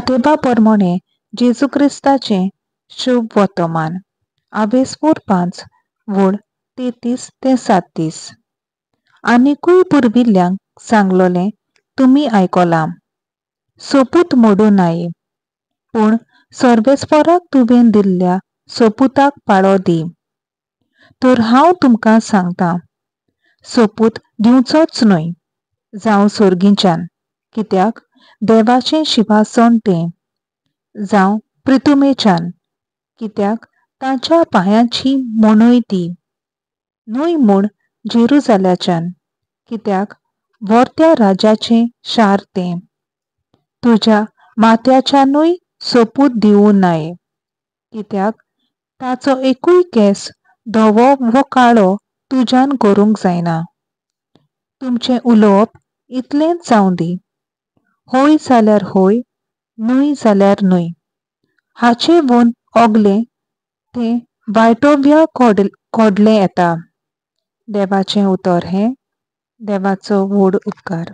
मातेवा परमोणें जेजू क्रिस्ताचें शुभ वर्तमान आवेसपूर 5 वळ 33 ते 37. आनिकूय पुर्विल्ल्यांक सांगलोलें तुमी आयकलां, सोपूत मोडूं नाये, पूण सर्वेस्पराक तुवें दिल्ल्या सोपुताक पाळो दी. तर हांव तुमकां सांगता, सोपूत दिवचोच न्हय, जावं सोर्गीच्यान, कित्याक देवाचें शिवासन तें, जावं प्रितुमेच्यान, कित्याक ताच्या पांयांची मोणय ती, न्हय म्हूण जेरुजाल्याच्यान, कित्याक व्हरत्या राजाचें शार तें. तुज्या माथ्याच्यानूय सोपूत दिवूं नाये, कित्याक ताचो एकूय केंस धवो वो काळो तुज्यान करूंक जायना. तुमचें उलोवप इतलेंच जावं दी, हय जाल्यार हय, न्हय जाल्यार न्हय. हाचे वोन ओगलें तें वायटोव्या कोडलें येता. देवाचें उतर हें. देवाचो व्हड उपकार.